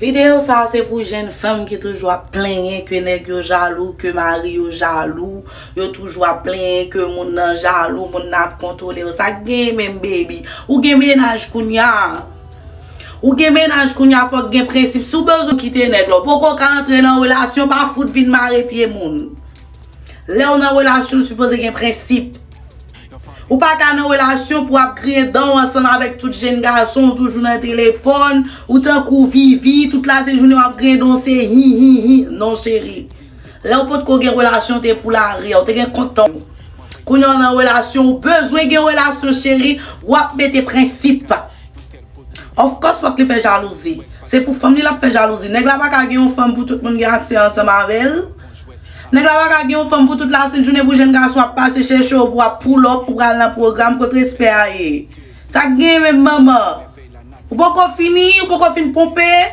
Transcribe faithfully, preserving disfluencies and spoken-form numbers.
Videyo sa a se pou jèn fanm ki toujou ap plenyen ke nèg yo jalou, ke mari yo jalou, yo toujou ap plenyen ke moun nan jalou, moun nan ap kontwole yo. Sa k gen menm, baby? Ou gen mennaj kounya. Ou gen mennaj kounya, fòk gen prensip. Si w bezwen kite nèg la, w poko ka antre nan relasyon, pa fout vin mare pye moun. Lè w nan relasyon, w sipoze gen prensip. Ou pa ka nan relasyon pou ap griyen dan w ansanm avèk tout jèn gason, ou toujou nan telefòn, ou tankou Vivi, tout la se jounen w ap griyen dan w se hi hi hi. Non, cheri. Lè w potko gen relasyon, te pou lari a, ou te gen kont tan w. Kounye a w nan relasyon, ou bezwen gen relasyon, cheri, w ap mete prensip. Of course, fòk li fè jalouzi. Se pou fanm li l ap fè jalouzi. Nèg la pa ka gen yon fanm pou tout moun gen aksè ansanm avè l. Nèg la pa ka gen yon fanm pou tout lasent jounen pou jèn gason ap pase chèche w pou ap pull up, pou pral nan pwogram, kot respè a ye? Sa k gen menm, manman? Ou poko fini, ou poko fin ponpe.